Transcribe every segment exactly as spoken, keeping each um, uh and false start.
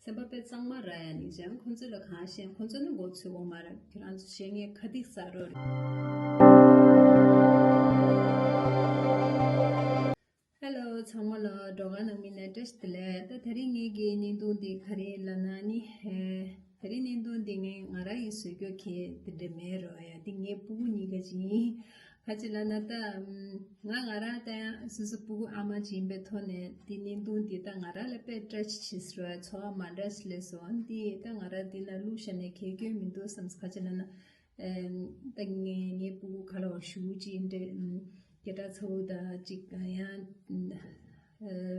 སེམས་པ་དཔེ་གཙང་མ་ར་ཡ་ནི་ཅང་ཁོང་ཚོ་ལ་གང་ཤེས། ཁོང་ཚོ་ནི་མགོ་ཚོས་འོ་མ་ར། ཁྱེད་རང་ཚོ་ཤེས་ངེས་ཁ་ཐིག་ཟ་རོ་རེད། ཧེ་ལོ། ཚང་མ་ལ་འགྲོ་ག་ནང་མི་ནས་བཀྲ་ཤིས་བདེ་ལེགས། ད་དེ་རིང་ངེད་ཀྱི་བརྙན་ཐུང་འདི་ག་རེ་ལབ་ན་ནི། ཧེ། དེ་རིང་བརྙན་ཐུང་འདི་ངས་ང་རང་གིས་བཟོས་རྒྱུ་གི་དེ་འདྲ་མེད་རོ་ཡ། འདི་ངའི་སྤུ་གུ་གཉིས་ཀ་ཅིག་ཡིན། ག་ཅི་ལབ་ན་ད། ང་ང་རང་ད་ཡང་སོ་སོ་སྤུ་གུ་ཨ་མ་ཅིག་ཡིན་པའི་ཐོག་ནས་འདི་བརྙན་ཐུང་འདི་ད་ང་རང་ལ་དཔེ་བཀྲ་ཤིས་ཆེ་ཟེར་བ། ཚོར་བ་མ་འདྲ་ཞིག་སླེབས་སོང་། འདི་ད་ང་རང་འདི་ན་བླུགས་བཞག་ནས་གལ་སྐྱོན་མི་འདུག་བསམ། ག་ཅི་ལབ་ན། ཨེམ། ད་ངའི་ངའི་སྤུ་གུ་ག་ལ་བ་ཞུ་ཅིག་འདྲ། ཨམ། སྐད་གྲགས་ཚ་བོ་དང་ཅིག་ཡང་། ཨ།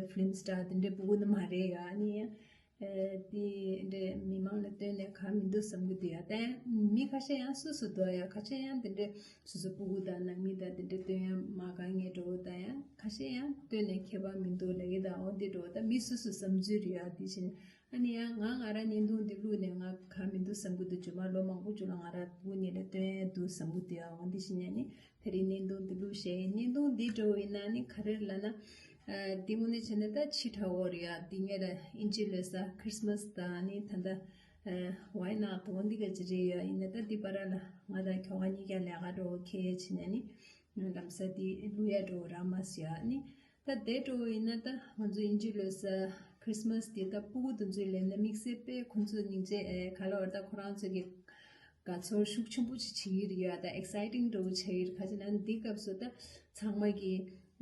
ཕི་ལིམ་སི་ཊར་དེ་འདྲའི་སྤུ་གུ་ནི་མ་རེད་ཡ། ཨ་ནི་ཡང་། ཨ། དེ་འདྲའི་མི་མང་ལ་སྟོན་ནས་གང་མི་འདུག་བསམ་གི་འདུག་ཡ། ད་མི་ཁ་ཤས་ཡང་སོ་སོ་འདུག་ཡ། ཁ་ཤས་ཡང་དེ་འདྲའི་སོ་སོ་སྤུ་གུ་དང་ནང་མི་དང་དེ་འདྲའི་སྟོན་ཡ་མ་དགའ་མཁན་འདྲ་བོ་དང་། ཡང་ཁ་ཤས་ཡང་སྟོན་ནས་ཁྱད་པར་མི་འདུག་ལབ་ཀྱི་དང་། འོ་འདི་འདྲ་བོ་ད་མི་སོ་སོའི་བསམ་ཚུལ་རེད་ཡ། དེ་བཞིན། ཨ་ནི་ཡང་ང་ང་རང་བརྙན་ཐུང་འདི་བླུགས་ནས་ང་གང་མི་འདུག་བསམ་གི་འདུག་རྗེས་མ་ལོ་མང་པོ་བཅུག་ལ་ང་རང་སྤུ་གུ་གཉིས་ལ་སྟོན་ཡས་འདུག་བསམ་གི་འདུག་ཡ། འོ་འདི་བཞིན་ནས་ནི་དེ་རིང་བརྙན་ཐུང་འདི་བླུགས་བཞག་ཡིན། བརྙན་ཐུང་འདི་འདྲ་བོ་ཡིན་ན་ནི་ག་རེ་ལབ་ན། ཨ། འདི་དངོས་གནས་བྱས་ན་ད་ཕྱི་དྲག་པོ་རེད་ཡ། འདི་ངེད་ལ་དབྱིན་ཇི་ལོ་གསར་ཁྲི་སི་མ་སི་དང་ནི་ད་ལྟ། ཨ། ཝའི་ནོཊ་འོ་འདི་ག་ཅི་རེད་ཡ། ཡིན་ན་ད་འདི་བར་ལ་ང་དང་ཁྱོ་ག་གཉིས་ཀ་ལས་ཀ་འདྲ་བོ་འཁེལ་བྱས་ནས་ནི། ལམ་སང་དེ་བླུག་ཡ་འགྲོ་རག་མ་སོང་ཡ། ནི་ད་དེ་འགྲོ་ཡིན་ན་ད་ང་ཚོ་དབྱིན་ཇི་ལོ་གསར་ཁྲི་སི་མ་སི་དེ་ད་སྤུ་གུ་དེ་ཚོས་ལེན་ན་དམིགས་བསལ་དཔེ་ཁོང་ཚོ་སྙིང་རྗེ། ཨེ། ག་ལ་བར་ད་ཁོ་རང་ཚོ་གི་དགའ་ཚོར་ཤུགས་ཆེན་པོ་ཅིག་བྱེད་ཀྱི་རེད་ཡ། ད་ཨེག་སའི་ཊིང་འགྲོ་བྱེད་ཀྱི་རེད། ག་ཅི་ན་འདི་སྐབས་སུ་ད་ཚང་མ་གི།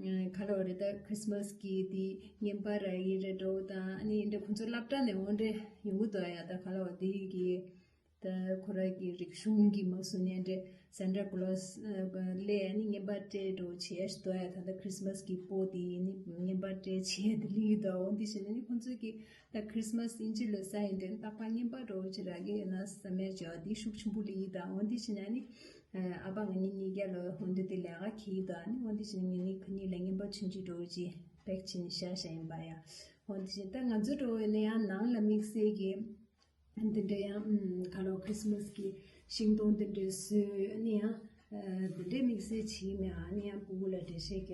ཨེ། ག་ལ་བར་ད་ཁྲི་སི་མ་སི་གི་དེ་བརྙན་པར་རག་གི་རེད་འགྲོ་དང་། ཨ་ནི་འདྲ་ཁོང་ཚོ་སློབ་གྲྭ་ནས་འོ་འདྲ་ཡོང་གི་འདུག་ཡ། ད་ག་ལ་བར་དེ་གི། ད་ཁོ་རང་གི་རིག་གཞུང་གི་མ་སུ་ནས་འདྲ་སན་ཊ་ཀློ་སི་ལས་ནི་བརྙན་པར་སྤྲད་འགྲོ་བྱེད་ཡ་ཞིག་འདུག་ཡ། ད་ལྟ་ཁྲི་སི་མ་སི་གི་སྤོ་དེ་ནི་བརྙན་པར་སྤྲད་བྱེད་ཡ་དེ་ལི་ཡི་དོ། འོ་འདི་བྱས་ན་ནི་ཁོང་ཚོས་ཀྱི་ད་ཁྲི་སི་མ་སི་དབྱིན་ཇི་ལོ་གསར་ཡིན་དེ་རྟག་པར་བརྙན་པར་འགྲོ་བྱེད་རག་གི་ཡོད་ན་བསམ་ཡ་བྱེད་ཡ་དེ་ཤུགས་ཆེན་པོ་ལི་ཡི་དོ། འོ་འདི་བྱས་ན་ནི་ཨ་ཕ་ང་གཉིས་གཉིས་ཀ་ལོ་འོ་འདི་དེ་ལས་ཀ་གི་ཡི་དོ། ནི་འོ་འདི་བྱས་ན་ངེད་གཉིས་ཁ་གཉིས་ལ་བརྙན་པར་ཆུང་ཆུང་འགྲོ་བྱེད་པེག་བྱས་ནི་བཞག་བཞག་ཡིན་པ་ཡ། འོ་འདི་བྱས་ད་ང་ཚོ་འགྲོ་ཡོད་ན་ཡང་ནང་ལ་དམིགས་བསལ་གྱི། འདི་འདྲ་ཡང་། ཨམ། ག་ལོ་ཁྲི་སི་མ་སི་གི་ཤིང་སྡོང་འདི་འདྲ་བཟོས་ནི་ཡང་། ཨ། འདི་འདྲའི་དམིགས་བསལ་བྱེད་མེད། ཨ་ནི་ཡང་སྤུ་གུ་ལ་འགྲེལ་བཤད་རྒྱག་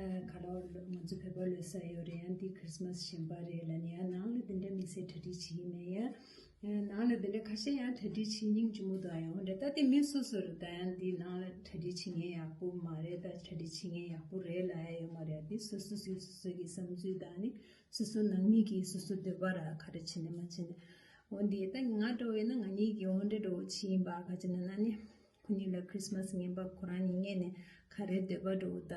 ཨ། ག་ལོ་ང་ཚོ་བོད་པ་ལོ་གསར་ཡོད་རེད། ཡང་འདི་ཁྲི་སི་མ་སི་གཞན་པ་རེད་ལབ་ནི་ཡང་ནང་ལ་འདི་འདྲའི་དམིགས་བསལ་གྲ་སྒྲིག་བྱེད་མེད་ཡ། ཨ། ནང་ལ་འདི་འདྲ་ཁ་ཤས་ཡང་གྲ་སྒྲིག་བྱེད་སྙིང་རྗེ་མོ་འདུག་ཨ། ཡང་འདྲ་ད་དེ་མི་སོ་སོ་རེད། ད་ཡང་འདི་ནང་ལ་གྲ་སྒྲིག་བྱེད་མཁན་ཡག་པོ་མ་རེད། ད་གྲ་སྒྲིག་བྱེད་མཁན་ཡག་པོ་རེད་ལབ་ཡ་ཡོད་མ་རེད། འདི་སོ་སོ་སོ་སོ་སོ་གི་བསམ་ཚུལ་དང་ནི། སོ་སོ་ནང་མི་གིས་སོ་སོ་འདོད་པ་ར་ག་རེ་བྱེད་ནས་མ་བྱེད་ནས། འོ་འདི་ད་ང་འདྲ་བོ་ཡིན་ན་ང་གཉིས་ཀྱི་འོ་འདྲ་འདྲ་བོ་བྱེད་ཡིན་པ། ག་ཅི་ན་ན་ནི་ཁོ་གཉིས་ལ་ཁྲི་སི་མ་སི་བརྙན་པར་ཁོ་རང་གཉིས་ངས་ནས་ག་རེ་འདོད་པ་འདྲ་བོ་ད་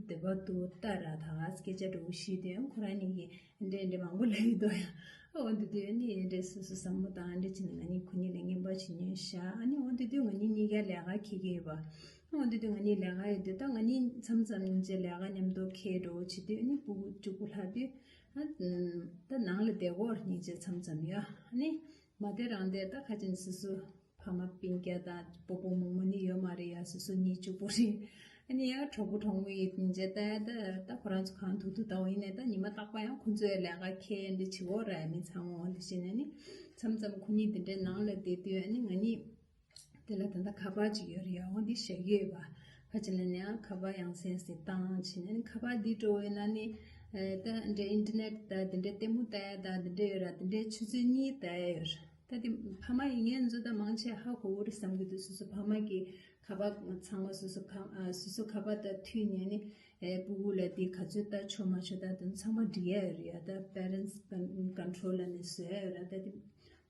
འདོད་པ་འདུག་ལྟ་ར། ད་སྐད་ཆ་འདྲ་བོ་བཤད་དུས་ཁོ་རང་གཉིས་ཀྱིས་འདྲ་འདྲ་མང་པོ་ལབ་ཡོད་དོ་ཡ། འོ་འདི་དུས་ནི་འདྲ་སོ་སོ་བསམ་བློ་བཏང་འདྲ་བྱེད་ནས་ང་གཉིས་ཁོ་གཉིས་ལ་བརྙན་པར་བྱེད་ཉོས་ཤག་ཨ་ནི་འོ་འདི་དུས་ང་གཉིས་གཉིས་ཀ་ལས་ཀ་འཁྱེར་གྱི་ཡོད་པ། འོ་འདི་དུས་ང་གཉིས་ལས་ཀ་ཡོད་དུས་ད་ང་གཉིས་མཚམས་མཚམས་ཉིན་བྱེད་ལས་ཀ་མཉམ་དུ་འཁྱེར་འགྲོ་བྱེད་དུས་ནི་སྤུ་གུ་གཅིག་པུ་ལྷག་དུས། ཨ། ད་ནང་ལ་བསྡད་ཀྱི་ཡོད་རེད། སྙིང་རྗེ་མཚམས་མཚམས་ཡ། ཨ་ནི་མ་བསྡད་རང་བསྡད་ད་ཁ་ཅིག་སོ་སོ་ཕ་མ་སྤུན་ཀྱག་དང་སྤོ་བོ་རྨོ་མོ་ནི་ཡོད་མ་རེད་ཡ། སོ་སོ་གཉིས་གཅིག་པུ་རེད། ཨ་ནི་ཡ་གྲོགས་པོ་གྲོགས་མོ་ཡི་སྙིང་རྗེ་ད་ཡ། ད་ད་ཁོ་རང་ཚོ་གང་ཐུག་ཐུག་ད་འོ་ཡིན་ནའི་ད་ཉི་མ་རྟག་པར་ཡང་ཁོ་ཚོའི་ལས་ཀ་འཁྱེར་འདི་བྱེད་ཀྱི་ཡོད་རེད། མི་ཚང་མ་འོ་འདི་བྱས་ནས་ནི་མཚམས་མཚམས་ཁོ་གཉིས་འདི་འདྲའི་ནང་ལ་བསྡད་དུས་ཨ་ནི་ང་གཉིས། དེ་ལ་ད་ལྟ་ཁ་པར་ཅིག་ཡོད་རེད་ཡ། འོ་འདི་བཞག་གི་ཡོད་པ། ཁ་ཅིག་ལ་ནི་ཡང་ཁ་པར་ཡང་སེམས་སེ་བཏང་བྱས་ནས་ནི་ཁ་པར་འདི་འགྲོ་ཡོད་ན་ནི། ཨེ། ད་འདྲ་ཨིན་ཊར་ནེཊ་ད་འདི་འདྲ་ལྟད་མོ་ལྟ་ཡ་ད་འདི་འདྲ་ཡོད་ར། འདི་འདྲའི་ཆུ་ཚོད་གཉིས་ལྟ་ཡ་ཡོད་ར། ད་དེ་ཕ་མ་ཡིན་མཁན་ཚོ་ད་མང་ཆེ་ཧ་གོ་གི་རེད་བསམ་གྱི་འདུག་སོ་སོ་ཕ་མ་གི་ཁ་པར་ཚང་མ་སོ་སོ་ཁ་ཨ། སོ་སོ་ཁ་པར་ད་མཐུད་ནས་ནི། ཨེ། སྤུ་གུ་ལ་དེ་ག་ཚོད་ལྟ་ཆོག་མ་ཆོག་ད་དེ་ཚང་མ་འབྲི་ཡ་ཡོད་རེད་ཡ། ད་པེ་རེན་སི་ཀོན་ཊོལ་ལ་ནི་བཟོ་ཡ་ཡོད་ར། ད་དེ།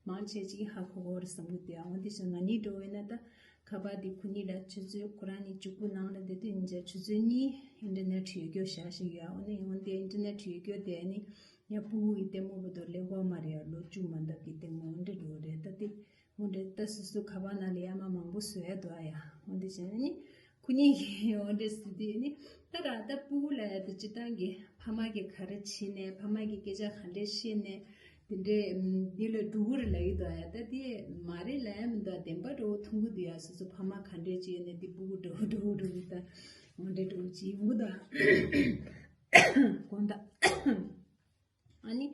མང་ཆེ་ཅིག་ཧ་གོ་གོ་རེད་བསམ་གི་འདུག་ཨ། འོ་འདི་བྱས་ང་གཉིས་འགྲོ་བས་ན་ད་ཁ་པར་འདི་ཁོ་གཉིས་ལ་ཆུ་ཚོད་ཁོ་རང་གཉིས་གཅིག་པུ་ནང་ལ་བསྡད་དུས་ཉིན་ཆ་ཆུ་ཚོད་གཉིས་ཨིན་ཊར་ནེཊ་ཡོད་རྒྱུ་བཞག་ཞིག་ཡོད། འོ་ནི་འོ་འདི་ཨིན་ཊར་ནེཊ་ཡོད་རྒྱུ་དེ་ནི་ཡ་སྤུ་གུ་ཡི་ལྟད་མོ་བོ་དོ་ལེན་གོ་མ་རེད་ཡ། ལོ་བཅུ་མ་འདབ་ཀྱི་ལྟད་མོ་འོ་འདྲ་འགྲོ་རེད། ད་དེ་འོ་འདྲ་ད་སོ་སོ་ཁ་པར་ནང་ལ་ཡ་མ་མང་པོ་བཟོ་ཡ་འདུག་ཨ་ཡ། འོ་འདི་བྱས་ནི། ཁོ་གཉིས་ཀྱིས་འོ་འདྲ་ཟེར་དུས་ནི་ད་ར་ད་སྤུ་གུ་ལ་ཡ་ད་སྤྱིར་བཏང་གི་ཕ་མ་གིས་ག་རེ་བྱས་ནས་ཕ་མ་གིས་སྐད་ཆ་ག་འདྲས་བཤད་ནས་དེ་འདྲས་འདི་ལ་འགྲོ་གི་རེད་ལབ་ཀྱི་འདུག་ཡ། ད་དེ་མ་རེད་ལབ་ཡ་མི་འདུག་བདེན་པ་འདྲ་བོ་མཐོང་གི་འདུག་ཡ། སོ་སོ་ཕ་མ་ག་འདྲས་བྱས་ནས་དེ་སྤུ་གུ་འདྲ་བོ་འདྲ་བོ་འདྲ་བོ་ད་འོ་འདྲས་འདྲ་བོ་བྱེད་ཡོང་གི་འདུག་དགོངས་དག་ཨ་ནི།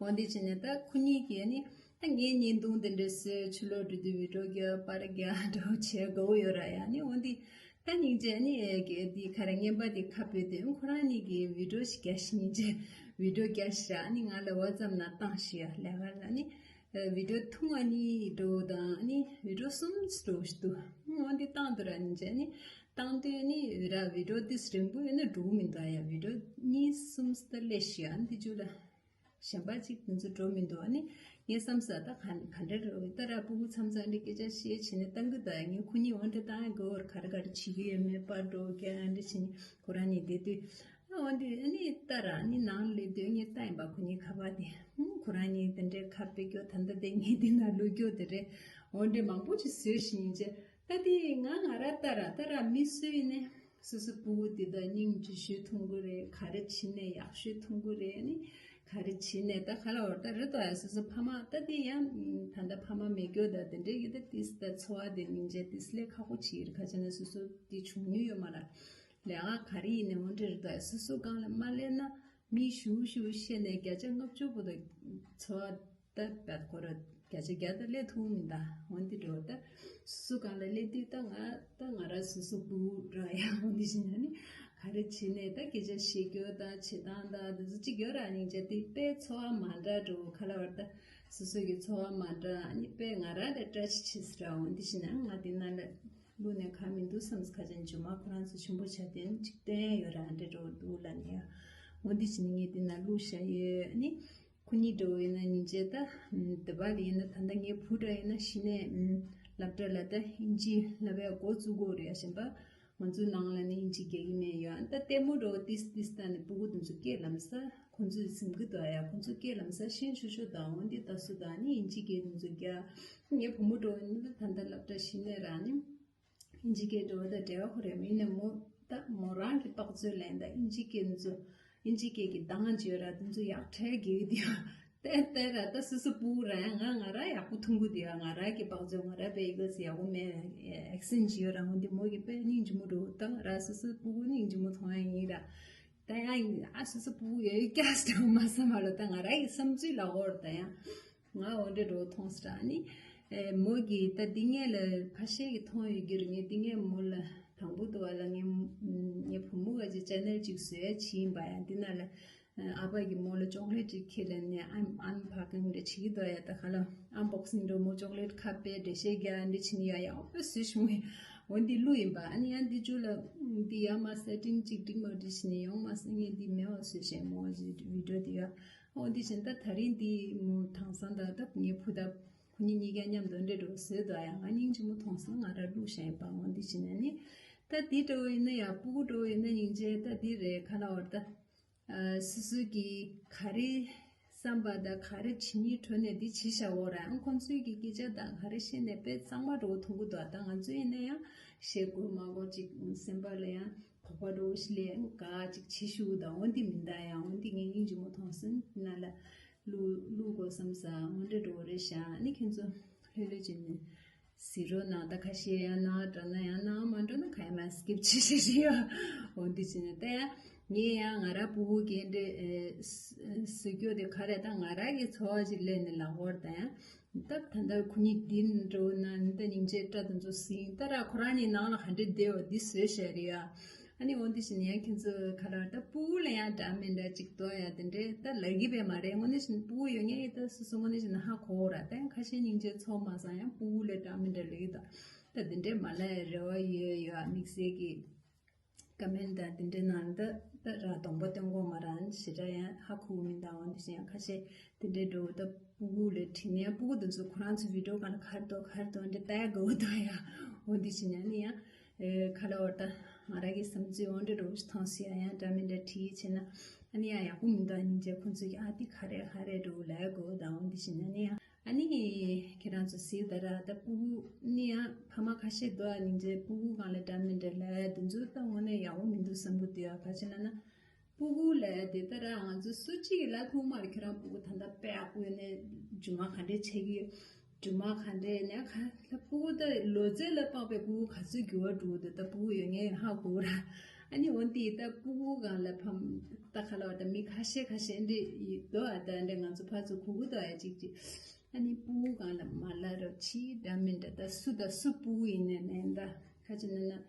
འོ་འདི་བྱས་ནས་ད་ཁོ་གཉིས་ཀྱིས་ཨ་ནི། ད་ངའི་བརྙན་ཐུང་འདི་འདྲ་བཟོས་ཕྱི་ལོགས་འགྲོ་དུས་བི་ཌིའོ་རྒྱག་པར་རྒྱག་འདྲ་བོ་བྱེད་དགའ་བོ་ཡོད་ར་ཡ། ཨ་ནི་འོ་འདི། ད་སྙིང་རྗེ་ཨ་ནི་ཨེ་གེ་འདི་ག་རེ་བརྙན་པར་འདི་ཁ་ཕོད་དུས་ཁོ་རང་གཉིས་ཀྱིས་བི་ཌིའོ་ཞིག་རྒྱག་ཤིག་སྙིང་རྗེ། བི་ཌིའོ་རྒྱག་ཤི་ར་ནི་ང་ལ་ཝ་ཙམ་ན་བཏང་ཤི་ཡ་ལས་ཀ་ལ་ནི་བི་ཌིའོ་ཐུང་བ་གཉིས་འགྲོ་དང་ནི་བི་ཌིའོ་གསུམ་འགྲོ་ཤི་འདུག་འོ་འདི་བཏང་འདུག་ར་ནི་བྱས་ནི་བཏང་དུས་ནི་ར་བི་ཌིའོ་འདི་རིང་པོ་ཡོད་ན་འགྲོ་མི་འདུག་ཡ། བི་ཌིའོ་གཉིས་གསུམ་ད་སླེབས་ཤི་ཡ་འདི་ཅུ་ལ། གཞན་པ་གཅིག་དེ་ཚོ་འགྲོ་མི་འདུག་ཨ་ནི་ངས་བསམ་ས་ད་ག་ག་འདྲ་རེད། ད་ར་སྤུ་གུ་མཚམས་མཚམས་འདྲ་སྐད་ཆ་བཤད་བྱས་ནས་བཏང་གི་འདུག་ཨ། ངས་ཁོ་གཉིས་འོ་འདྲ་བཏང་ཡ་གོ་བར་ག་རེ་ག་རེ་བྱེད་ཀྱི་ཡོད་མེད་པར་འགྲོ་རྒྱ་ཨ་འདྲ་བྱས་ནས་ཁོ་རང་གཉིས་བསྡད་དུས་ཨ་འོ་འདི་ཨ་ནི་ད་ར་ཨ་ནི་ནང་སླེབས་དུས་ངས་ལྟ་ཡིན་པ་ཁོ་གཉིས་ཁ་པར་དེ་ཨ་ཁོ་རང་གཉིས་དེ་འདྲའི་ཁ་ཕྱེ་རྒྱུ་ད་ལྟ་དེ་ངས་དེ་ན་ལུས་རྒྱུ་དེ་རེད། འོ་འདྲ་མང་པོ་ཅིག་བཟོས་ཤིང་ཡིན་ཅེ་ད་དེ་ང་ང་ར་ད་ར་ད་ར་མི་སུ་ཡིན་ནས། སོ་སོ་སྤུ་གུ་དེ་དག་སྙིང་རྗེ་ཤོས་མཐོང་གི་རེད། ག་རེ་བྱས་ནས་ཡག་ཤོས་མཐོང་གི་རེད། ནི་ག་རེ་བྱས་ནས་ད་ག་ལ་བར་ད་རེད་དོ་ཡ། སོ་སོ་ཕ་མ་ད་དེ་ཡང་ད་ལྟ་ཕ་མ་མེད་རྒྱུ་ད་དེ་འདྲས་ཡོད་ད། ཏིས་ད་འཚོ་བ་དེ་སྙིང་རྗེ་ཏིས་ལས་ཁག་པོ་བྱེད་ཀྱི་རེད། ག་བྱས་ན་སོ་སོ་དེ་བྱུང་མྱོང་ཡོད་མ་ར། ལས་ཀ་ག་རེ་ཡིན་ནས་འོ་འདྲ་རེད་དོ་ཡ། སོ་སོ་སྒང་ལ་མ་ལས་ན་མི་ཞུ་ཞུ་བཤད་ནས་བརྒྱ་ཆ་ལྔ་བཅུ་པོ་ད་འཚོ་བ། ད་བད་ཁོ་ར་བརྒྱ་ཆ་བརྒྱ་ད་སླེབས་ཐུབ་མི་འདུག་འོན་ཏེ་འགྲོ་ད་སུ་གང་ལ་སླེབས་དུས་ད་ང་ད་ང་ར་སུ་སུ་སྤུ་གུ་ར་ཡ་འོན་ཏེ་བྱས་ན་ནི་ག་རེ་བྱས་ནས་ད་སྐད་ཆ་བཤད་རྒྱུ་ད་བྱེད་སྟངས་ད་འདི་ཚོ་གཅིག་ཡོད་ར། སྙིང་རྗེ་དེ་དཔེ་འཚོ་བ་མ་འདྲ་འགྲོ་ག་ལ་བར་ད་སུ་སུ་གི་འཚོ་བ་མ་འདྲ་ཨ་ནི་དཔེ་ང་ར་ལ་བཀྲ་ཤིས་ཆེ་སི་ར། འོན་ཏེ་བྱས་ན་ང་དེ་ན་ལ་བླུགས་ནས་ཁ་མི་འདུག་བསམ་ཁ་ཅན་ཇུ་མ་ཁོ་རང་ཚོ་ཆུང་པོ་ཆ་དེ་ནི་གཅིག་བསྟན་ཡོད་ར་འདྲ་འགྲོ་འདུག་ལ་ནི་ཡ། འོན་ཏེ་བྱས་ན་ངས་དེ་ན་བླུགས་བཞག་ཡོད་ཨ་ནི། ཁོ་གཉིས་འདྲ་བོ་ཡིན་ན་སྙིང་རྗེ་ད། དེ་བ་ལ་ཡིན་ན་ད་ལྟ་ངའི་བུ་འདྲ་ཡིན་ན་གཞི་ནས་སློབ་གྲྭ་ལ་ད་ཨིན་ཇི་བསླབ་ཡ་འགོ་བཙུགས་དགོས་རེད་ཡ། གཞན་པ་ང་ཚོའི་ནང་ལ་ནི་ཨིན་ཇི་རྒྱག་གི་མེད་ཡ། ད་ལྟད་མོ་འདྲ་བོ་ཏིས་ཏིས་ད་ནི་སྤུ་གུ་དེ་ཚོ་སྐད་ལམ་ས་ཁོ་ཚོས་ཟིན་གི་འདུག་ཡ། ཁོ་ཚོ་སྐད་ལམ་ས་ཤེས་ཆོག་ཆོག་དང་འོན་ཏེ་ད་སུ་དང་ནི་ཨིན་ཇི་སྐད་དེ་ཚོ་རྒྱག་ངའི་བུ་མོ་འདྲ་བོ་ཡིན་ན་ད་ལྟ་སློབ་གྲྭ་གཞི་ནས་རང་ནི། ཨིན་ཇི་སྐད་འགྲོ་བ་དང་འབྲེལ་བ་ཁོ་རེ་མིན་ནས་མོ་ད་མོ་རང་གི་དཔག་ཚོད་ལེན་ད་ཨིན་ཇི་སྐད་ཚོ་ཨིན་ཇི་སྐད་ཀྱི་གདངས་ཅིག་ཡོད་ར་དེ་ཚོ་ཡག་ཕྲལ་གི་ཡོད་དེ་ཡོད་ཏེ་ཏེ་ར་ད་སུ་སུ་སྤུ་གུ་ར་ཡང་ང་ང་ར་ཡག་པོ་མཐོང་གི་དེ་ཡོད། ང་ར་གི་དཔག་ཚོད་ང་ར་པའི་ཡི་གེ་ཡག་པོ་མེད་ཨེག་སེན་ཅིག་ཡོད་ར། འོན་ཏེ་མོ་གི་པའི་སྙིང་རྗེ་མོ་འགྲོ་ད་ང་ར་སུ་སུ་སྤུ་གུ་སྙིང་རྗེ་མོ་མཐོང་ཡ་ཡིན་ར། ད་ཡང་ཨ་སོ་སོ་སྤུ་གུ་ཡོད་ཀྱག་ཟེར་མ་བསམ་པ་ལ་ད་ང་རང་གི་བསམ་ཚུལ་ལ་འོར་ད་ཡང་ང་འོ་འདྲ་འགྲོ་མཐོང་སྲིད་ཨ་ནི། མོ་གིས་ད་འདི་ངས་ལ་ཁ་ཤས་ཀྱིས་མཐོང་ཡོད་ཀྱི་རེད། ངས་འདི་ངས་མོ་ལ་དང་པོ་དུ་བ་ལ་ངས་ངའི་བུ་མོ་ག་ཅིག་ཅེ་ནལ་ཅིག་བཟོས་ཡ་བྱིན་པ་ཡང་འདི་ན་ལ་ཨ་ཕ་གིས་མོ་ལ་ཅོག་ལེ་ཊི་ཅིག་ཁྱེར་ལ་ནས་ཨན་ཨན་ཕ་ཀིང་འདྲ་བྱེད་ཀྱི་འདུག་ཡ། ད་ག་ལ་ཨན་བོག་སིང་འགྲོ་མོ་ཅོག་ལེ་ཊི་ཁ་པའི་འགྲེལ་བཤད་རྒྱག་འདྲ་བྱིན་ཡ་ཡག་པོ་བཟོས་བྱུང་བས་འོ་འདི་གླུ་ཡིན་པ་ཨ་ནི་ཡང་འདི་ཅུ་ལ་འདི་ཡ་མ་སེ་ཊིང་ཅིག་འགྲིག་མ་འགྲིག་བྱས་ནས་ཡོང་མ་སེ་ངས་འདི་མེད་པ་བཟོས་བྱས་མོ་ཞིག་བི་ཌིའོ་འདི་ཡ། འོ་འདི་བཞིན་ད་ད་རིང་འདི་མོ་དེང་སང་ད་ད་ངའི་བུ་ད་ཁོ་གཉིས་གཉིས་ཀ་མཉམ་དུ་འདྲེ་འགྲོ་བཟོས་འདུག་ཡ། ང་སྙིང་རྗེ་མོ་མཐོང་སོང་། ང་ར་བླུགས་བཞག་ཡིན་པ། འོ་འདི་བཞིན་ནས་ནི་ད་འདི་འདྲ་བོ་ཡིན་ན་ཡ་སྤུ་གུ་འདྲ་བོ་ཡིན་ན་སྙིང་རྗེ་ད་འདི་རེད། ག་ལ་བར་ད་སོ་སོ་གི་ག་རེ་བསམ་པ་ད་ག་རེ་བྱེད་སྙིང་བྲོ་ནས་འདི་བྱེད་བཞག་འོ་ར། ཨང་ཁོང་ཚོའི་གི་སྐད་ཆ་ད་ག་རེ་བཤད་ནས་དཔེ་གཙང་མ་འདྲ་བོ་མཐོང་གི་འདུག་ད་ང་ཚོ་ཡིན་ན་ཡང་བཤད་དགོས་མ་དགོས་ཅིག་སེམས་པ་ལ་ཡང་དོགས་པ་འདྲ་བོ་ཞིག་ལས་ག་ཅིག་བྱེད་ཤུགས་དང་འོན་ཏེ་མིན་ད་ཡང་འོན་ཏེ་ངས་སྙིང་རྗེ་མོ་མཐོང་སོང་། ན་ལ་བླུག་བླུག་དགོས་བསམ་ས་འོན་ཏེ་འགྲོ་རེད་ཤག་ནི་ཁྱེད་ཚོ་ལྷོད་ལྷོད་བྱས་ནས་གཟིགས་རོགས་གནང་། ད་ཁ་ཤས་ཡང་ནང་འགྲོ་ན་ཡང་ནང་མ་འགྲོ་ན་ག་ཡ་མ་སི་ཀིབ་བྱེད་ཤེས་ཤེས་ཡོད། འོན་ཏེ་བྱས་ནས་ད་ཡང་ངས་ཡང་ང་ར་སྤུ་གུ་གས་འདྲེ་བཟོ་རྒྱུ་དེ་ག་རེ་ད་ང་ར་གི་འཚོ་བ་ཞིག་ལས་ནས་ལ་འོར་ད་ཡང་། ད་ད་ལྟ་ཁོ་གཉིས་འདི་འགྲོ་ན་ད་སྙིང་རྗེ་སྐྲ་དེ་ཚོ་ཟིན་ད་ར་ཁོ་རང་གཉིས་ནང་ལ་ག་འདྲེ་བསྡད་བ་འདི་བཟོས་བཞག་རེད་ཡ། ཨ་ནི་འོ་འདི་བཞིན་ཡང་ཁྱེད་ཚོ་ག་ལ་ད་སྤུ་གུ་ལ་ཡང་འདྲ་མི་འདྲ་ཅིག་ཏོ་ཡ་དེ་འདྲས་ད་ལབ་ཀྱི་བས་མ་རེད། དངོས་གནས་བཞིན་སྤུ་གུ་ཡོད་ངེས་ད་སོ་སོ་དངོས་གནས་བཞིན་ཧ་གོ་ར། ད་ཡང་ཁ་ཤས་སྙིང་རྗེ་ཚོར་མ་སོང་ཡང་སྤུ་གུ་ལ་འདྲ་མི་འདྲ་ལབ་ཀྱི་འདུག་ད་དེ་འདྲས་མ་ལབ་ཡ་རེ་བ་ཡོད་ཡོད་ཨ། དམིགས་བསལ་གྱི་ཀ་མེན་ཊི་དང་དེ་འདྲའི་ནང་ད་ད་ར་གདོང་པ་སྟོན་དགོས་མ་རང་ཞེ་དྲག་ཡང་ཧ་གོ་མི་འདུག་འོ་འདི་བཞིན་ཡང་ཁ་ཤས་དེ་འདྲའི་འགྲོ་ད་སྤུ་གུ་ལ་དྲིས་ནས་སྤུ་གུ་དེ་ཚོ་ཁོ་རང་ཚོ་བི་ཌིའོ་སྒང་ལ་ག་རེ་འདུག་ག་རེ་འདུག་འདྲ་ལྟ་ཡ་དགའ་བོ་འདུག་ཡ། འོ་འདི་བཞིན་ཡང་ནི་ཡང་ཨེ་ཁ་ལ་བར་ད་ང་རང་གི་བསམ་ཚུལ་འོ་འདྲ་འགྲོ་ཞིག་མཐོང་སྲིད་ཡ། ཡང་འདྲ་མི་འདྲ་དྲིས་བྱས་ན་ཨ་ནི་ཡང་ཡག་པོ་མི་འདུག་ཨ་ནི་བྱས་ཁོ་ཚོ་གི་ཨ་འདི་ག་རེ་ག་རེ་འགྲོ་ལ་ཡ་དགའ་བོ་དང་འོ་འདི་བཞིན་ཡང་ནི་ཡང་། ཨ་ནི། ཁྱེད་རང་ཚོ་གཟིགས་ད་ར་ད་སྤུ་གུ་ནི་ཡང་ཕ་མ་ཁ་ཤས་འདུག་ཨ་ནི་འདྲའི་སྤུ་གུ་སྒང་ལ་འདྲ་མི་འདྲ་ལབ་ཡ་དེ་ཚོ་ད་དངོས་གནས་ཡག་པོ་མི་འདུག་བསམ་གི་འདུག་ཡ། ག་ཅི་ལབ་ན། སྤུ་གུ་ལབ་ཡ་དེ་ད་ར་ང་ཚོ་སུ་གཅིག་གིས་ལབ་ཐུབ་མ་རེད། ཁྱེད་རང་སྤུ་གུ་ད་ལྟ་དཔེ་ཡག་པོ་ཡོད་ནས་རྒྱུ་མ་ག་འདྲས་བྱེད་ཀྱི་ཡོད། རྒྱུ་མ་ག་འདྲས་ནས་ག་ད་སྤུ་གུ་ད་ལོ་ཚད་ལ་དཔག་པའི་སྤུ་གུ་ག་ཚོད་འགྱུར་བ་འགྲོ་གི་འདུག་ད་སྤུ་གུ་ཡོད་ངེས་ཧ་གོ་ར། ཨ་ནི་འོན་ཏེ་ད་སྤུ་གུ་སྒང་ལ་ཕམ་ད་ག་ལ་བ་ད་མི་ཁ་ཤས་ཁ་ཤས་འདྲས་ཡོད་འདུག་ཨ། ད་འདྲས་ང་ཚོ་ཕར་ཚུར་གོ་གི་འདུག་ཨ་གཅིག་གཅིག་ཨ་ནི་སྤུ་གུ་སྒང་ལ་མ་ལབ་རོགས་ཅིག་འདྲ་མི་འདྲ་ད་སུ་དང་སུ་སྤུ་གུ་ཡིན་ནའི་ནའི་ད་ཁ་ཅིག་ན་ན་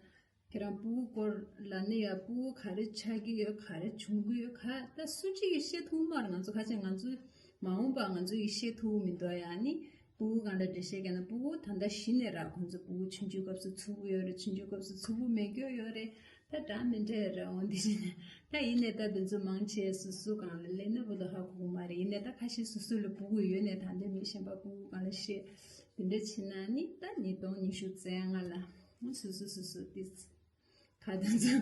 ཁྱེད་རང་སྤུ་གུ་སྐོར་ལབ་ན་ཡ། སྤུ་གུ་ག་རེ་ཆགས་ཀྱི་ཡོད། ག་རེ་བྱུང་གི་ཡོད། ག་ད་སུ་གཅིག་གིས་ཤེས་ཐུབ་མ་རེད། ང་ཚོ་ཁ་ཆེ་ང་ཚོ་མ་འོངས་པ་ང་ཚོ་ཡིས་ཤེས་ཐུབ་མི་འདུག་ཡ། ནི་སྤུ་གུ་གང་འདྲ་འགྲེལ་བཤད་རྒྱག་ན། སྤུ་གུ་ད་ལྟ་གཞི་ནས་ར་ཁོང་ཚོ་སྤུ་གུ་ཆུང་ཆུང་སྐབས་སུ་མཚུར་པོ་ཡོད་རེད། ཆུང་ཆུང་སྐབས་སུ་མཚུར་པོ་མེད་རྒྱུ་ཡོད་རེད། ད་འདྲ་མི་འདྲ་ར། འོ་འདི་བཞིན་ད་ཡིན་ནའི་ད་དེ་ཚོ་མང་ཆེ་སོ་སོ་སྒང་ལ་སླེབས་ན་བོ་ད་ཧ་གོ་གི་མ་རེད། ཡིན་ནའི་ད་ཁ་ཤས་སོ་སོ་ལ་སྤུ་གུ་ཡོད་ནའི་ད་འདི་མི་གཞན་པ་སྤུ་གུ་སྒང་ལ་བཤད་དེ་འདྲ་བྱེད་ན་ནི། ད་ཉིས་སྟོང་ཉི་ཤུ་རྩ་ལྔ་ལ་སོ་སོ་སོ་སོ་དེ་ཁ་དེ་ཚོ་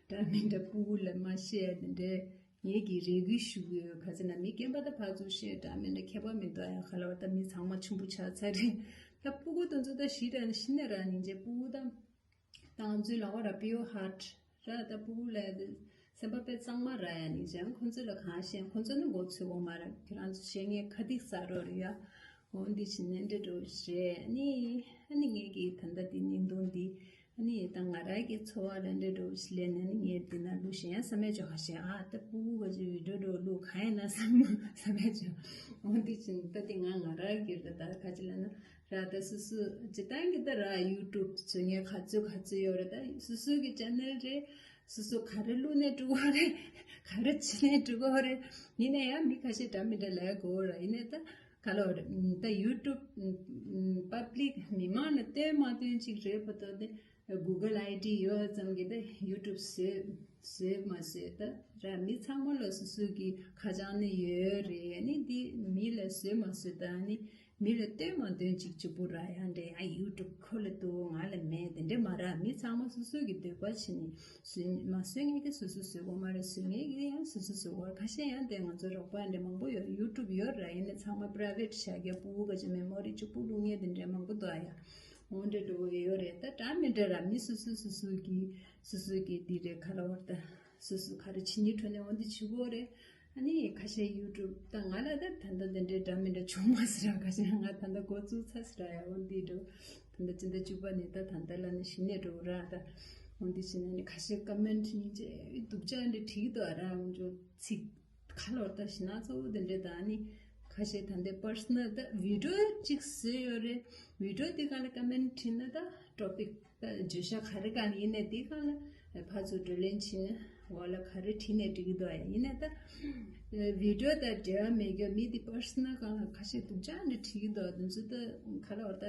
འདྲ་མི་འདྲ་སྤུ་གུ་ལ་མ་བཤད་ཡ་དེ་འདྲའི་ངེད་ཀྱིས་རེ་སྐུལ་ཞུ་གི་ཡོད། ག་ཚོད་ན་མི་རྒན་པ་ད་ཕར་ཚུར་བཤད་འདྲ་མི་འདྲ་ཁྱད་པར་མི་འདུག་ཡ། ག་ལ་བ་ད་མི་ཚང་མ་ཆུང་པོ་ཆགས་ཚར་རེད། ད་སྤུ་གུ་དེ་ཚོ་ད་གཞི་ར་གཞི་ནས་ར་སྙིང་རྗེ། སྤུ་གུ་ད་ད་ང་ཚོའི་ལག་པ་ར་པིའུར་ཧར་ཊི་ར། ད་སྤུ་གུ་ལ་སེམས་པ་དཔེ་གཙང་མ་ར་ཡ། སྙིང་རྗེ། ཁོ་ཚོ་ལ་གང་བཤད། ཁོ་ཚོ་ནི་མགོ་ཚོས་འོ་མ་ར། ཁྱེད་རང་ཚོ་བཤད་མཁན་ཁ་ཏིག་ཟ་རོགས་རེད་ཡ། འོ་འདི་བྱེད་ནས་འདྲ་འགྲོ་རེད། ཨ་ནི་ཨ་ནི་ངེད་ཀྱིས་ད་ལྟ་འདི་བརྙན་ཐུང་འདི་ཨ་ནི་ད་ང་རང་གི་ཚོར་བ་ལ་འདྲ་འགྲོ་ཞིག་ལས་ནས་ནི་ངས་འདི་ན་བླུགས་ཤིང་ཡང་བསམ་ཡས་ཅོག་ཁ་ཤས། ཨ་ད་སྤུ་གུ་ག་ཅིག་བི་ཌིའོ་འགྲོ་བླུགས་གང་ཡིན་ན་བསམ་བསམ་ཡས་ཅོག་འོ་འདི་བྱེད་ནས་ད་འདི་ང་ང་རང་གི་རེད། ད་ག་ཅི་ལབ་ན་ར་ད་སོ་སོ་སྤྱི་བཏང་གི་ད་ར་ཡུ་ཊུབ་བཟོ་མཁན་ག་ཚོད་ག་ཚོད་ཡོད་རེད། ད་སོ་སོ་གི་ཅེ་ནལ་རེད། སོ་སོ་ག་རེ་བླུགས་ནས་འགྲོ་གི་རེད། ག་རེ་བྱས་ནས་འགྲོ་གི་རེད། ཡིན་ན་ཡང་མི་ཁ་ཤས་འདྲ་མི་འདྲ་ལབ་དགོས་ར། ཡིན་ནའི་ད་ག་ལ་བ་རེད། ད་ཡུ་ཊུབ་པབ་ལིག་མི་མང་ལ་སྟོན་མ་སྟོན་ཅིག་རེད་པ། ད་དེ་གུ་གལ་ཨའི་ཌི་ཡོད་ཙམ་གྱིས་ད་ཡུ་ཊུབ་བཟོས་བཟོས་མ་བཟོས་ད་ར། མི་ཚང་མ་ལ་སོ་སོ་གི་ཁ་བྱང་ནི་ཡོད་རེད། ཨ་ནི་འདི་མི་ལ་བཟོས་མ་བཟོས་ད་ཨ་ནི་མི་ལ་སྟོན་མ་སྟོན་ཅིག་གཅིག་པུ་ར་ཡང་འདྲ། ཡང་ཡུ་ཊུབ་ཁོ་ལ་འདུག་ང་ལ་མེད་དེ་འདྲ་མ་ར། མི་ཚང་མ་སོ་སོ་གི་འདོད་པ་བྱས་ནས་བཟོས། མ་བཟོས་མཁན་གྱིས་སོ་སོ་བཟོ་དགོས་མ་རེད། བཟོས་མཁན་གྱིས་ཡང་སོ་སོ་བཟོ་དགོས། ཁ་ཤས་ཡང་དེ་ང་ཚོ་རོགས་པ་འདྲ་མང་པོ་ཡོད། ཡུ་ཊུབ་ཡོད་ར། ཡིན་ནའི་ཚང་མ་པ་རའི་ཝེ་ཊི་བཞག་གི། སྤུ་གུ་ག་ཅིག་མེ་མོ་རི་གཅིག་པུ་བླུགས་མཁན་དེ་འདྲ་མང་པོ་འདུག་ཨ་ཡ། འོ་འདྲ་འགྲོ་གི་ཡོད་རེད། ད་འདྲ་མི་འདྲ་ར། མི་སོ་སོ་སོ་སོ་གི་སོ་སོ་གི་འདི་རེད། ག་ལ་བར་ད་སོ་སོ་ག་རེ་བྱེད་ནི་འཕྲོ་ནས་འོ་འདི་བྱེད་དགོས་རེད། ཨ་ནི་ཁ་ཤས་ཡུ་ཊུབ་ད་ང་ལ་ད་ད་ལྟ་འདི་འདྲའི་འདྲ་མི་འདྲ་བྱུང་མ་སོང་ར། ཁ་ཤས་ང་ད་ལྟ་འགོ་བཙུགས་ཚར་སོང་ར་ཡ། འོ་འདི་འགྲོ། ད་ལྟ་སྤྱི་ཟླ་བཅུ་པ་ནས་ད་ད་ལྟ་ལ་ནི་གཞི་ནས་འགྲོ་ར། ད་འོ་འདི་བྱས་ན་ནི་ཁ་ཤས་ཀོ་མེན་ཊི་སྙིང་རྗེ་སྡུག་ཅག་འདྲ་བྲིས་འདུག་ཨ་ར། འོ་འགྲོ་ཚིག་ཁ་ལོར་ད་ཞེ་ན་གཙོ་བོ་དེ་འདྲ། ད་ནི་ཁ་ཤས་ད་འདི་པར་སོ་ནལ་ད་བི་ཌིའོ་གཅིག་བཟོས་ཡོད་རེད། བི་ཌིའོ་དེ་སྒང་ལ་ཀོ་མེན་ཊི་བྲིས་ན་ད་ཊོ་པིག་ད་བརྗོད་བྱ་ག་རེ་སྒང་ལ་ཡིན་ནའི་དེ་སྒང་ལ་ཕར་ཚུར་བགྲོ་གླེང་བྱེད་ན་འོ་ལ་ག་རེ་བྲིས་ནའི་འགྲིག་གི་འདུག་ཨ། ཡིན་ནའི་ད་བི་ཌིའོ་དང་འབྲེལ་བ་མེད་རྒྱུ་མི་དེ་པར་སོ་ནལ་སྒང་ལ་ཁ་ཤས་སྡུག་ཅག་འདྲ་བྲིས་ཀྱི་འདུག་དེ་ཚོ་ད་ཁ་ལོར་ད་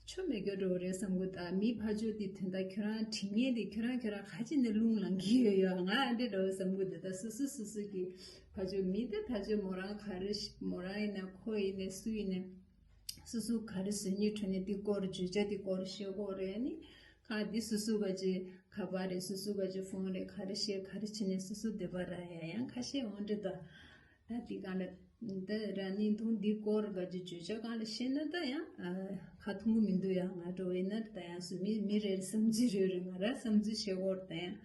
ཆོ་མེད་རྒྱུ་འགྲོ་རེད་བསམ་གི་འདུག་མི་ཕར་ཕྱོགས་དེ་དོན་དག་ཁྱོད་རང་དྲི་ངན་དེ་ཁྱོད་རང་ཁྱོད་རང་ག་ཅི་ནས་རླུང་ལངས་ཀྱི་ཡོད་ཡོད། ང་ཨ་འདྲ་འགྲོ་བསམ་གི་འདུག་ད་སོ་སོ་སོ་སོ་གི་ཕར་ཕྱོགས་མི་དེ་ཕར་ཕྱོགས་མོ་རང་ག་རེ་ཤ་མོ་རང་ཡིན་ན་ཁོ་ཡིན་ན་སུ་ཡིན་ན་སོ་སོ་ག་རེ་བཟོ་ཉེས་འཕྲོ་ནས་དེ་སྐོར་བརྗོད་བྱ་དེ་སྐོར་བཤད་དགོས་རེད། ཨ་ནི་ག་དེ་སོ་སོ་ག་ཅི་ཁ་པར་རེད། སོ་སོ་ག་ཅི་ཕོན་རེད། ག་རེ་བཤད་ག་རེ་བྱས་ནས་སོ་སོ་བསྡད་པ་ར་ཡ། ཡང་ཁ་ཤས་འོ་འདྲ་ད། ད་འདི་ག་ལ་འདི་ར་བརྙན་ཐུང་འདི་སྐོར་ག་ཅི་བརྗོད་བྱ་གང་ལ་བཤད་ན་ད་ཡང་ཨ་ཁ་ཐུང་གི་མི་འདུག་ཡ། ང་འགྲོ་བས་ན་ད་ཡང་སུ་མི་མི་རེ་རེ་བསམ་ཚུལ་རེ་རེ་ང་ར་བསམ་ཚུལ་བཤད་དགོས་རེད། ད་ཡང་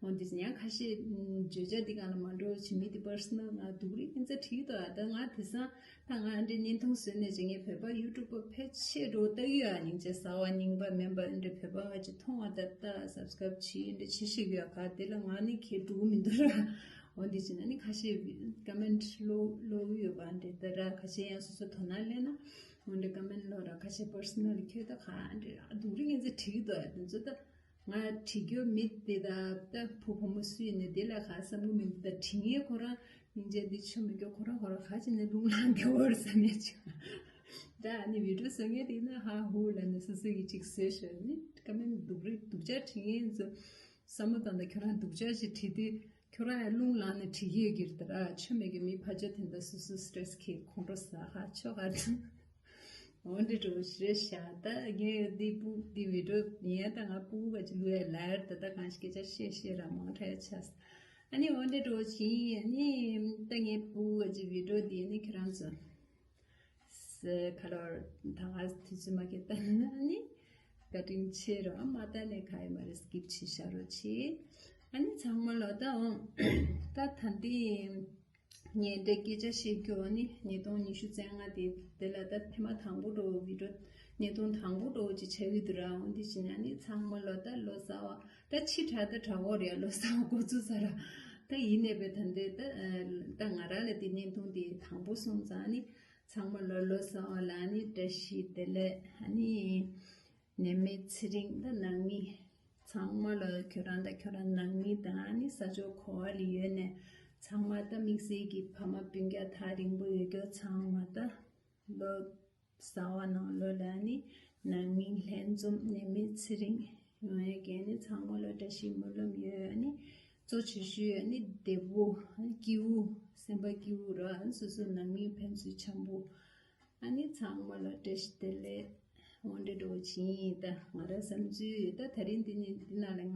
འོ་འདི་ཡང་ཁ་ཤས་བརྗོད་བྱ་འདི་གང་ལ་མ་འགྲོ་བྱེད་མི་འདི་པར་སོ་ནལ་ང་སྡུག་རུས་ཀྱི་ཚ་བྲིས་འདུག་ཨ། ད་ང་དེང་སང་ད་ང་འདི་བརྙན་ཐུང་བཟོས་ནས་བྱེད་ངས་བོད་པ་ཡུ་ཊུབ་པ་ཕལ་ཆེར་འགྲོ་ལྟ་གི་ཡོད་ཨ། སྙིང་རྗེ། གསར་པ་རྙིང་པ་སྨན་པ་འདི་བོད་པ་ང་ཅིག་མཐོང་བ་ད་ལྟ་སབ་སི་ཀ་རའིབ་བྱེད་འདི་བྱེད་ཤེས་གི་ཡོད་ག་དེ་ལ་ང་ནི་ཁྱེད་འགྲོ་གི་མི་འདུག་ར། འོ་འདི་བྱས་ན་ནི་ཁ་ཤས་ཀོ་མེན་ཊི་ཀློག་ཀློག་གི་ཡོད་པ་འདྲ། ད་ར་ཁ་ཤས་ཡང་སོ་སོ་དོ་སྣང་སླེབས་ན་འོ་འདྲ་ཀོ་མེན་ཊི་ཀློག་ར། ཁ་ཤས་པར་སོ་ནལ་ཁྱོད་ད་ག་འདྲ་སྡུག་རུས་ངན་ཚེ་བྲིས་འདུག་ཨ། དེ་ཚོ་ད་ང་བྲིས་རྒྱུ་མི་དེ་ད་ད་བུ་བུ་མོ་སུ་ཡིན་ནའི་དེ་ལ་ག་བསམ་གི་མི་འདུག་ད་བྲིས་ངན་ཁོ་རང་སྙིང་རྗེ་འདི་ཆོ་མི་རྒྱུ་ཁོ་རང་ཁོ་རང་ག་ཅི་ནས་རླུང་ལངས་དེ་འོར་བསམ་ཡ་ཆོ། ད་ཨ་ནི་བི་ཌིའོ་བཟོ་མཁན་དེ་ན་ཧ་ཧུ་ལ་ནི་སོ་སོ་གི་ཅིག་བཟོས་ཤོར་ནི་ཀོ་མེན་ཊི་སྡུག་རུས་སྡུག་ཅག་བྲིས་ངན་ཚོ། བསམ་བློ་བཏང་ད་ཁྱོད་རང་སྡུག་ཅག་ཞིག་བྲིས་དུས་ཁྱོད་རང་ཡང་རླུང་ལངས་ནས་བྲིས་ཀྱི་ཡོད་ཀྱི་རེད། ད་ར་ཆོ་མེད་ཀྱི་མི་ཕར་ཕྱོགས་དེ་འདྲ་སོ་སོ་སི་ཊེ་རེ་སི་ཁྱེར་ཁོང་ཁྲོ་ཟ་ཧ་ཆོ་ག་འདུག་འོ་འདྲ་འགྲོ་ཞེས་བྱ། ད་ངས་འདི་སྤུ་འདི་བི་ཌིའོ་ཡིན་ཡང་ད་ང་སྤུ་གུ་ག་ཅི་ལུས་ཡ་ལར་ད་ད་གང་ཞིག་སྐད་ཆ་བཤད་བཤད་ར་མང་དྲགས་ཆགས། ཨ་ནི་འོ་འདྲ་འགྲོ་བཞིན་ཨ་ནི་ད་ངའི་སྤུ་གུ་ག་ཅི་བི་ཌིའོ་འདི་ནི་ཁྱེད་རང་ཚོ་ཁ་ལོར་ད་ང་དུས་ཚོད་མ་སྐྱེལ་ད་ན་ནི་བཀའ་དྲིན་ཆེ་རོགས། མ་ལྟ་ནས་ག་ཡི་མ་རེད། སི་ཀིབ་བྱེད་བཞག་རོགས་བྱེད། ཨ་ནི་ཚང་མ་ལོ་ད་འོང་ད་ད་འདི། ངས་འདྲ་སྐད་ཆ་བཤད་རྒྱུ་ནི་ཉིས་སྟོང་ཉི་ཤུ་རྩ་ལྔ་དེ་དེ་ལ་ད་ཐེངས་མ་དང་པོ་འགྲོ་བའི་འགྲོ་བརྙན་ཐུང་དང་པོ་འགྲོ་ཅིག་ཆགས་ཀྱི་འདུག་ར། འོ་འདི་བྱས་ན་ནི་ཚང་མ་ལོ་ད་ལོ་གསར་བ་ད་ཕྱི་དྲགས་ད་དྲག་གོ་རེད། ལོ་གསར་བ་འགོ་ཚུགས་ས་ར་ད་ཡིན་ནས་པའི་ད་འདི་ད་ད་ང་རང་ལ་དེ་བརྙན་ཐུང་དེ་དང་པོ་སོང་ཙང་ནི་ཚང་མ་ལོ་ལོ་གསར་བ་ལ་ནི་བཀྲ་ཤིས་བདེ་ལེགས་ཨ་ནི། ནད་མེད་ཚེ་རིང་། ད་ནང་མི་ཚང་མ་ལ། ཁྱོད་རང་དང་ཁྱོད་རང་ནང་མི་དང་ནི་ས་ཕྱོགས་ག་པ་ལ་ཡོད་ནས་ཚང་མ། ད་དམིགས་བསལ་གྱི་ཕ་མ་སྤུན་ཀྱག་ཐག་རིང་པོ་ཡོད་མཁན་ཚང་མ། ད་ལོ་གསར་པ་ནང་ལོགས་ལ་ནི་ནང་མི་ལྷན་འཛོམས་ནད་མེད་ཚེ་རིང་ཡོང་ཡས་ཀྱི་ནི་ཚང་མ་ལ་བཀྲ་ཤིས་སྨོན་ལམ་ཡོད། ནི་གཙོ་ཆེ་ཤོས་ནི་བདེ་པོ། སྐྱིད་པོ། སེམས་པ་སྐྱིད་པོ་ར། སོ་སོ་ནང་མི་ཕན་ཚུན་འཆམ་པོ། ཨ་ནི་ཚང་མ་ལ་བཀྲ་ཤིས་བདེ་ལེགས། འོ་འདྲ་འདྲ་བོ་བྱིན་ཡིན། ད་ང་རང་བསམ་ཚུལ་ད་དེ་རིང་འདི་ནས་འདི་ནང་ལ་ང་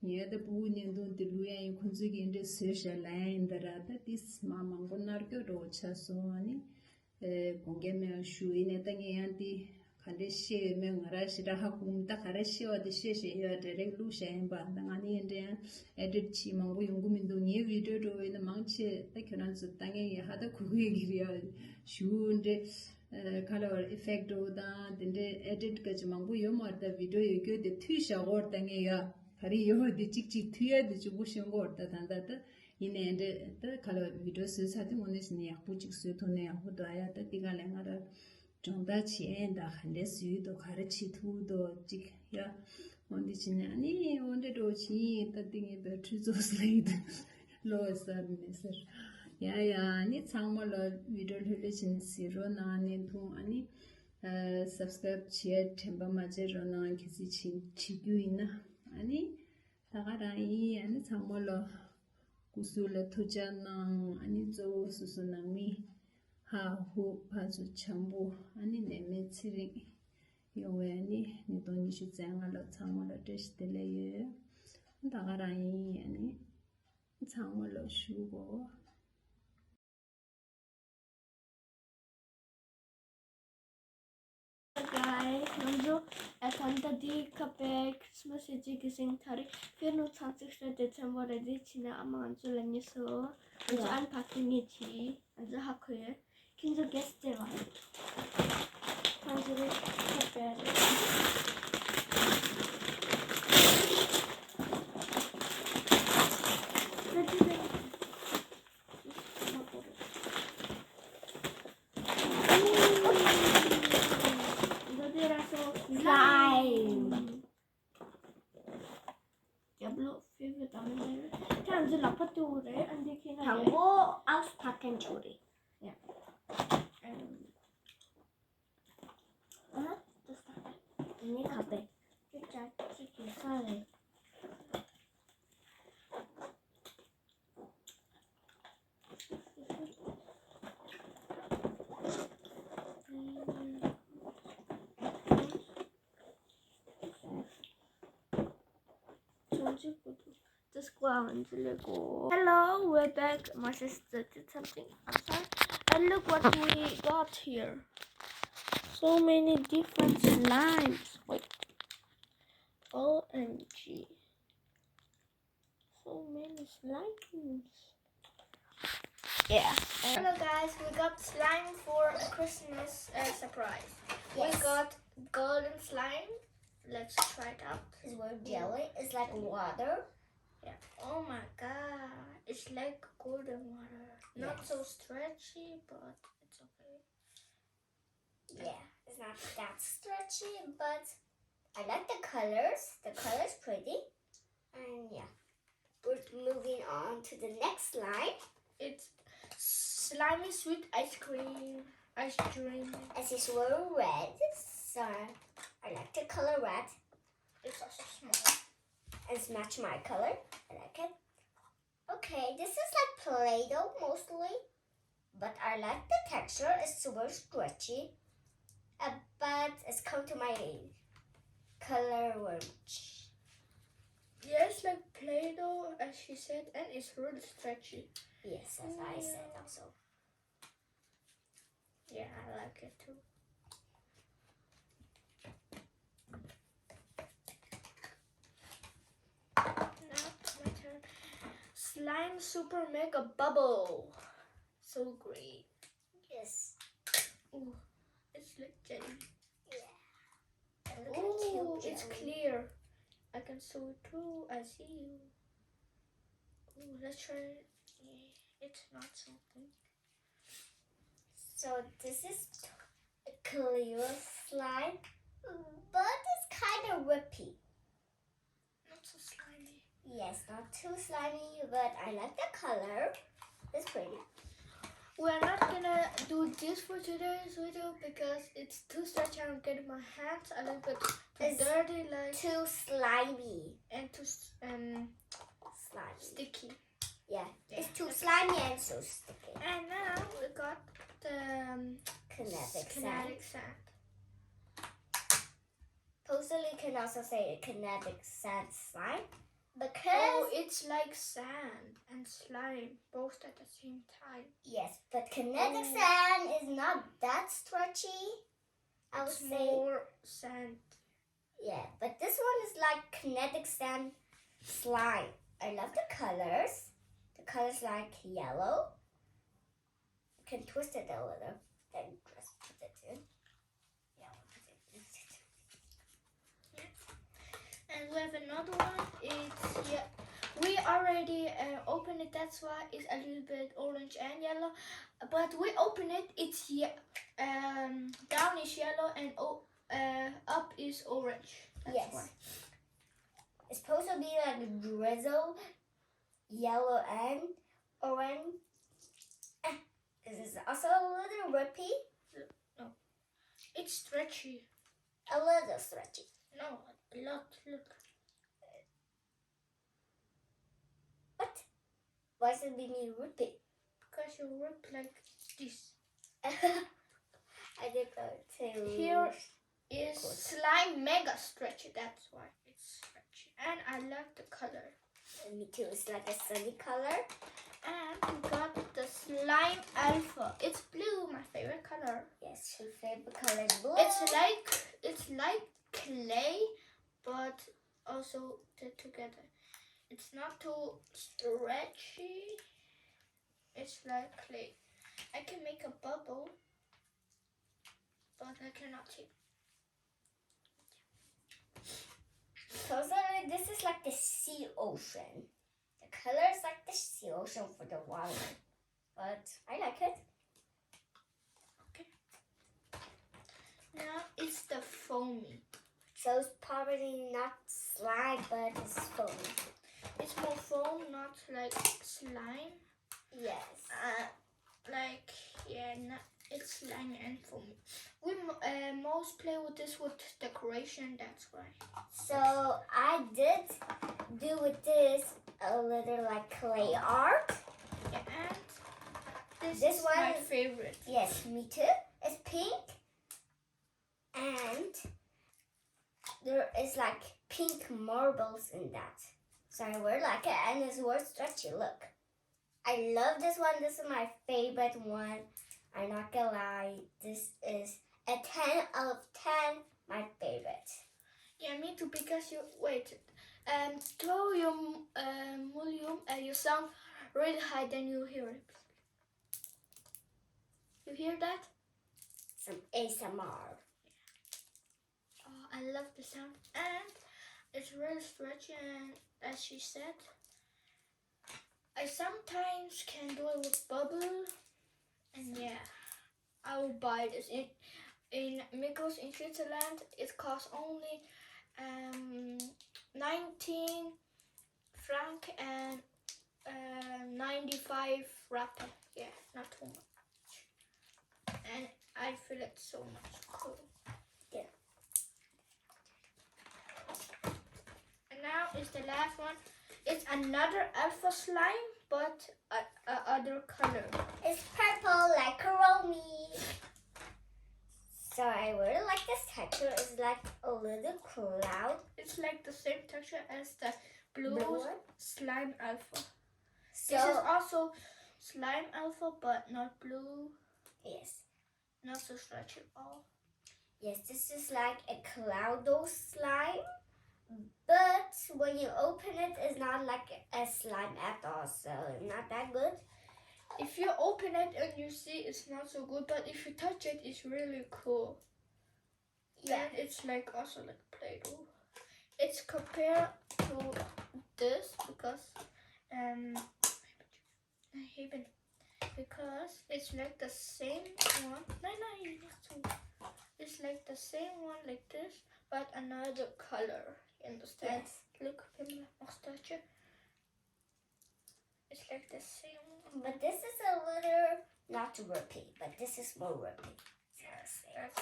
ངའི་ད་ཕྲུ་གུ་བརྙན་ཐུང་འདི་བླུག་ཡ་ཡིན། ཁོང་ཚོས་ཀྱི་འདྲ་བཟོས་བཞག་ལབ་ཡ་ཡིན། ད་ར་ད་ཏིས་མ་མང་པོ་ནར་སྐྱོ་འདྲ་བོ་ཆགས་སོང་། ཨ་ནི་ཨེ་དགོངས་འགལ་མེད་པ་ཞུ་ཡིན་ནས། ད་ངས་ཡང་འདི་ག་འདྲ་བཤད་ཡོད་མེད་ང་རང་ཞེ་དྲག་ཧ་གོ་མ། ད་ག་རེ་བཤད་པ་དེ་བཤད་བཤད་ཡོད། ཌའི་རེག་བླུགས་བཞག་ཡིན་པ། ད་ང་ནི་ཡིན་འདྲ་ཡང་ཨེ་ཌིཊ་བྱེད་མང་པོ་ཡོང་གི་མི་འདུག་ངའི་བི་ཌིའོ་འདྲ་བོ་ཡིན་ན་མང་ཆེ་ད་ཁྱོད་རང་ཚོ་ལྟ་མཁན་གྱིས་ཧ་ད་གོ་གི་ཡོད་ཀྱི་རེད། ཞུ་འདྲ། ཨ་ག་ལ་བར་ཨི་ཕེག་འདྲ་བོ་དང་དེ་འདྲའི་ཨེ་ཌིཊ་ག་ཅིག་མང་པོ་ཡོད་མ་རེད། ད་བི་ཌིའོ་ཡོད་རྒྱུ་དེ་མཐུད་བཞག་གོ་རེད། ད་ངས་ཡ་ག་རེ་ཡོད་པ་དེ་གཅིག་གཅིག་མཐུད་ཡ་དེ་གཅིག་པོ་ཤེས་གོ་རེད། ད་ད་ད་ད་ཡིན་ནའི་འདྲ། ད་ག་ལ་བར་བི་ཌིའོ་བཟོས་ཚར་དུས་དངོས་གནས་བྱས་ན་ཡག་པོ་གཅིག་བཟོས་ཐུབ་ན་ཡག་པོ་འདུག་ཡ། ད་དེ་ག་ལ་ང་རང་སྦྱོང་བརྡར་བྱས་ཡིན། ད་ག་འདྲས་བཟོས་འདུག་ག་རེ་བྱེད་ཐུབ་འདུག་གཅིག་ཡ། འོ་འདི་བྱས་ནས་ཨ་ནི་འོ་འདྲ་འདྲ་བོ་བྱས་ཡིན། ད་དེ་ངའི་བེ་ཊི་རི་རྫོགས་ལ་ཡིན། ད་ལོ་གསར་མེད་ཟེར། ཡ་ཡ། ཨ་ནི་ཚང་མ་ལ་བི་ཌིའོ་ལྷོད་ལྷོད་བྱས་ནས་གཟིགས་རོགས་གནང་། ཨ་ནི་ཐུང་ཨ་ནི་ཨ་སབ་སི་ཀ་རའིབ་བྱེད་དྲན་པ་མ་བརྗེད་རོགས་གནང་། གལ་སྲིད་བྱེད་བྱེད་རྒྱུ་ཡིན་ན། ཨ་ནི་ད་ག་རང་ཡིན། ཨ་ནི་ཚང་མ་ལ་སྐུ་གཟུགས་ལ་ཐུགས་ཅག་གནང་། ཨ་ནི་གཙོ་བོ་སོ་སོ་ནང་མི་ཧ་ཧུ་ཕར་ཚུར་འཆམ་པོ། ཨ་ནི་ནད་མེད་ཚེ་རིང་ཡོང་བའི་ཨ་ནི་ཉིས་སྟོང་ཉི་ཤུ་རྩ་ལྔ་ལ་ཚང་མ་ལ་བཀྲ་ཤིས་བདེ་ལེགས་ཡོད། ད་ག་རང་ཡིན། ཨ་ནི་ཚང་མ་ལ་ཞུ་གོ། Guys, ང་ཚོ་ཨ་ད་ལྟ་འདི་ཁ་པའི་Christmas ཡོད་ཀྱི་ཟིན་ཐ་རེ། ཕེར་ནུ་ཚང་ཚིག་ཤ་དེ་ཚན་པོ་རེ་རེ་བྱས་ན་ཨ་མ་ང་ཚོ་ལ་ཉེ་སོ། ང་ཚོ་ཨན་ཕ་ཀིང་ངེ་བྱས། ང་ཚོ་ཧ་གོ་ཡོད། ཁྱེད་ཚོ་གེ་སི་ཟེར་བ། ང་ཚོ་རེ་ཁ་པའི་རེ། Slime. རྒྱབ་ལོགས་ཕེ་ཝ་རི་ཊི་ཨ་མ་རེད། ཁྱེད་ཚོ་ལག་པ་ཏུ་རེད། ཨ་འདི་ཁྱེད་ན་དང་པོ་ཨའུ་སི་ཕ་ཀན་ཆུ་རེད། ཡ། ཨ་ཏུ་ས། ནི་ཁ་པེ། ཅི་ཅ་ཅི་ཅི་ས་རེད། Hello, we're back. My sister did something outside. And look what we got here. So many different slimes. Wait. O M G. So many slimes. Yeah. Hello guys, we got slime for a Christmas uh, surprise. Yes. We got golden slime. Let's try it out. It's very jelly. It's like water. Yeah. Oh my god. It's like golden water. Not so stretchy, but it's okay. Yeah, it's not that stretchy, but I like the colors. The color's pretty. And yeah, we're moving on to the next slime. It's slimy sweet ice cream. Ice cream. It's very red, so I like the color red. It's also small. It's match my color. I like it. Okay, this is like Play-Doh mostly, but I like the texture. It's super stretchy, uh, but it's come to my color range. Yeah, it's like Play-Doh, as she said, and it's really stretchy. Yes, as I said also. Yeah, I like it too. Now it's my turn. Slime Super Mega Bubble. So green. Yes. Ooh, it's like jelly. Yeah. Ooh, it's clear. I can see it too. I see you. Ooh, let's try it. It's not so pink. So this is a clear slime, but it's Kind of whippy. Not so slimy. Yes, not too slimy, but I like the color. It's pretty. We're not gonna do this for today's video because it's too stretchy. I'm getting my hands a little bit too It's dirty, like Too slimy. and too s- um Slimy. Sticky. Yeah, it's Yeah, too that's- slimy and so sticky. And now we got the um, Kinetic sand. Kinetic sand. Possibly can also say kinetic sand slime Oh, because it's like sand and slime both at the same time. Yes, but kinetic Oh. sand is not that stretchy. I would It's say more sand. Yeah, but this one is like kinetic sand slime. I love the colors. The colors like yellow. You can twist it a little, then just put it in. Yeah, I'll put it in. And we have another one. It's yeah. We already uh, opened it. That's why it's a little bit orange and yellow. But we open it. It's ye- um down is yellow and o- uh, up is orange. That's Yes. Why. It's supposed to be like drizzle, yellow and orange. Ah, this is also a little whippy. It's stretchy. A little stretchy. No, a lot. Look, What? Why should we need whippy? Because you whip like this. I did that too. Here is slime mega stretchy. That's why it's stretchy. And I love the color. Me too. It's like a sunny color. And we got the slime alpha. It's blue, my favorite color. Yes, her favorite color is blue. It's like it's like clay, but also t- together. It's not too stretchy. It's like clay. I can make a bubble, but I cannot take. So sorry, this is like the sea ocean. The color is like the sea ocean for the water. But I like it. Okay. Now it's the foamy. So it's probably not slime, but it's foam. It's more foam, not like slime. Yes. Uh, like yeah, not, it's slime and foamy. We mo- uh, most play with this with decoration. That's why. So I did do with this a little like clay art. Yeah, and this, This is one my is- favorite. Yes, me too. It's pink. And there is like pink marbles in that. So I really like it and it's worth stretchy. Look. I love this one. This is my favorite one. I'm not gonna lie. This is a ten out of ten. My favorite. Yeah, me too. Because you wait, um, throw your um, volume and you sound really high, then you hear it. You hear that? Some A S M R. Oh, I love the sound, and it's really stretchy. And as she said, I sometimes can do it with bubble, and yeah, I will buy this in in Mickels in Switzerland. It costs only um nineteen franc and uh, ninety-five rappen. Yeah, not too much. And I feel it so much cool. Yeah. And now is the last one. It's another alpha slime, but a, a other color. It's purple like Kuromi. So I really like this texture. It's like a little cloud. It's like the same texture as the blue, Blue one? Slime alpha. So This is also slime alpha, but not blue. Yes. Not so stretchy at all. Yes, this is like a cloudo slime. But when you open it, it's not like a slime at all. So not that good. If you open it and you see, it's not so good, but if you touch it, it's really cool. Yeah. And it's like also like Play-Doh. It's compared to this because um I hate it. Because it's like the same one. No, no, you need to. It's like the same one like this, but another color. You understand? Yes. Look, pimla mustache. It's like the same. But this is a little not whoopy, but this is more whoopy. Yes, that's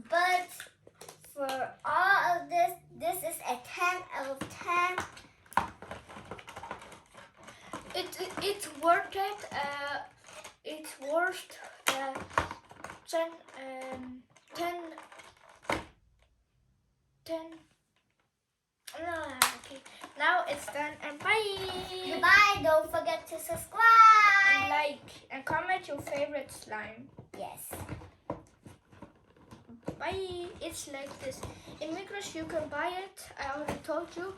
But for all of this, this is a ten out of ten. It, it it's worth it. Uh, it's worth uh, ten um ten ten. No, okay. Now it's done and bye. Goodbye. Don't forget to subscribe. Like and comment your favorite slime. Yes. Bye. It's like this. In Migros you can buy it. I already told you.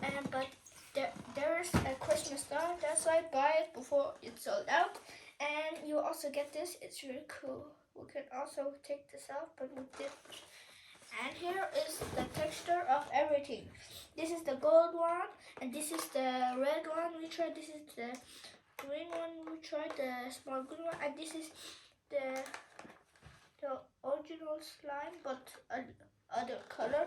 And but there, there's a Christmas star. That's why I buy it before it's sold out. And you also get this. It's really cool. We can also take this off, but we did. And here is the texture of everything. This is the gold one, and this is the red one we tried. This is the green one we tried, the small green one, and this is the the original slime, but a other color,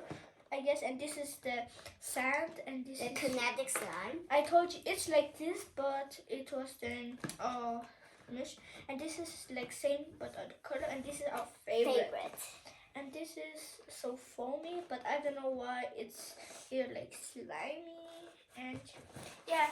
I guess. And this is the sand, and this The is kinetic slime. I told you it's like this, but it was then uh finished. And this is like same but other color, and this is our favorite. Favorite. And this is so foamy, but I don't know why it's here like slimy. And yeah,